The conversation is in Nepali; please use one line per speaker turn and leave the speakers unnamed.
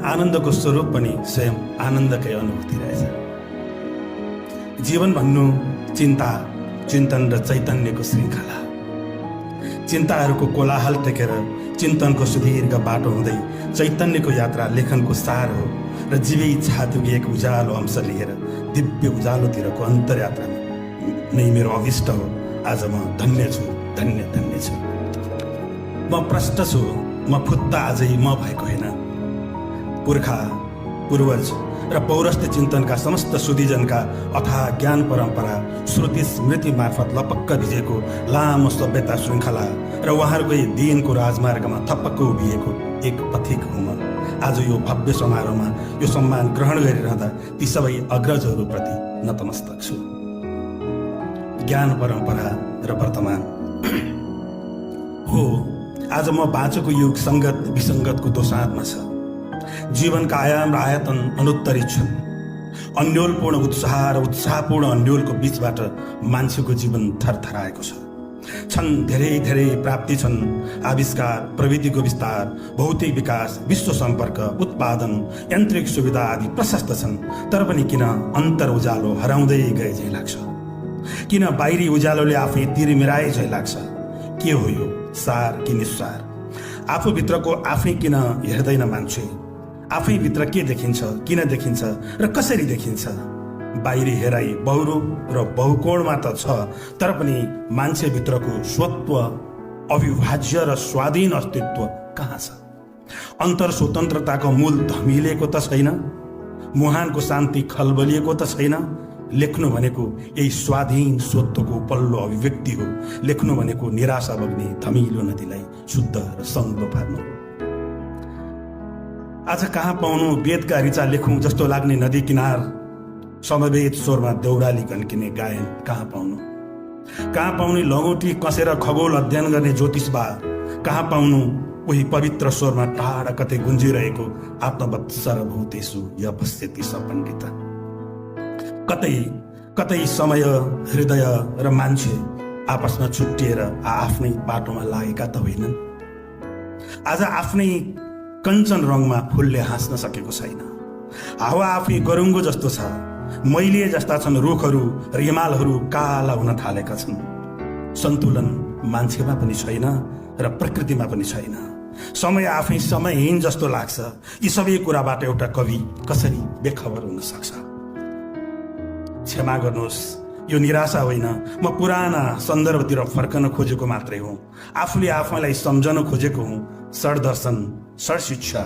आनन्दको स्वरूप पनि स्वयं आनन्दकै अनुभूति रहेछ। जीवन भन्नु चिन्ता, चिन्तन र चैतन्यको श्रृङ्खला। चिन्ताहरूको कोलाहल टेकेर चिन्तनको सुदीर्घ बाटो हुँदै चैतन्यको यात्रा लेखनको सार हो र जीवै छातुगिएको उज्यालो अंश लिएर दिव्य उज्यालोतिरको अन्तरयात्रामा नै मेरो अभिष्ट हो। आज म धन्य छु, धन्य धन्य छु। म प्रष्ट छु, म फुत्त आजै म भएको होइन। पुर्खा, पूर्वज र पौरस्त्य चिन्तनका समस्त सुधीजनका अथाह ज्ञान परम्परा, श्रुति स्मृति मार्फत लपक्क भिजेको लामो सभ्यता श्रृङ्खला र उहाँहरूकै दिनको राजमार्गमा थपक्क उभिएको एक पथिक हुँ म। आज यो भव्य समारोहमा यो सम्मान ग्रहण गरिरहँदा ती सबै अग्रजहरूप्रति नतमस्तक छु। ज्ञान परम्परा र वर्तमान हो। आज म बाँचेको युग सङ्गत विसङ्गतको दोसाँधमा छ। जीवनका आयाम र आयतन अनुत्तरित छन्। अन्योलपूर्ण उत्साह र उत्साहपूर्ण अन्योलको बीचबाट मान्छेको जीवन थरथराएको छन् धेरै धेरै प्राप्ति छन्। आविष्कार, प्रविधिको विस्तार, भौतिक विकास, विश्व सम्पर्क, उत्पादन, यान्त्रिक सुविधा आदि प्रशस्त छन्। तर पनि किन अन्तर उज्यालो हराउँदै गए झै लाग्छ? किन बाहिरी उज्यालोले आफै तिरमिराए झै लाग्छ? के हो यो, सार कि निस्सार? आफूभित्रको आफै किन हेर्दैन मान्छे? आफैभित्र के देखिन्छ, किन देखिन्छ र कसरी देखिन्छ? बाहिरी हेराइ बहुरूप र बहुकोणमा त छ, तर पनि मान्छेभित्रको स्वत्व, अविभाज्य र स्वाधीन अस्तित्व कहाँ छ? अन्तर स्वतन्त्रताको मूल धमिलिएको त छैन? मुहानको शान्ति खलबलिएको त छैन? लेख्नु भनेको यही स्वाधीन स्वत्वको पल्लो अभिव्यक्ति हो। लेख्नु भनेको निराशा बग्ने धमिलो नदीलाई शुद्ध र सङ्लो पार्नु। आज कहाँ पाउनु वेदका ऋचा लेखौँ जस्तो लाग्ने नदी किनार, समवेत स्वरमा देउराली गन्किने गायन कहाँ पाउनु? कहाँ पाउने लङ्गोटी कसेर खगोल अध्ययन गर्ने ज्योतिषबा? कहाँ पाउनु उही पवित्र स्वरमा टाढा कतै गुन्जिरहेको आत्मवत् सर्वभूतेषु यपश्यति स पण्डित? कतै कतै समय, हृदय र मान्छे आपसमा छुट्टिएर आफ्नै बाटोमा लागेका त होइनन्? आज आफ्नै कञ्चन रङमा फुलले हाँस्न सकेको छैन। हावा आफै गरुङ्गो जस्तो छ। मैले जस्ता छन् रुखहरू र हिमालहरू काला हुन थालेका छन्। सन्तुलन मान्छेमा पनि छैन र प्रकृतिमा पनि छैन। समय आफै समयहीन जस्तो लाग्छ। यी सबै कुराबाट एउटा कवि कसरी बेखबर हुन सक्छ? क्षमा गर्नुहोस्, यो निराशा होइन। म पुराना सन्दर्भतिर फर्कन खोजेको मात्रै हुँ। आफूले आफैलाई सम्झन खोजेको हुँ। षड्दर्शन, षड्शिक्षा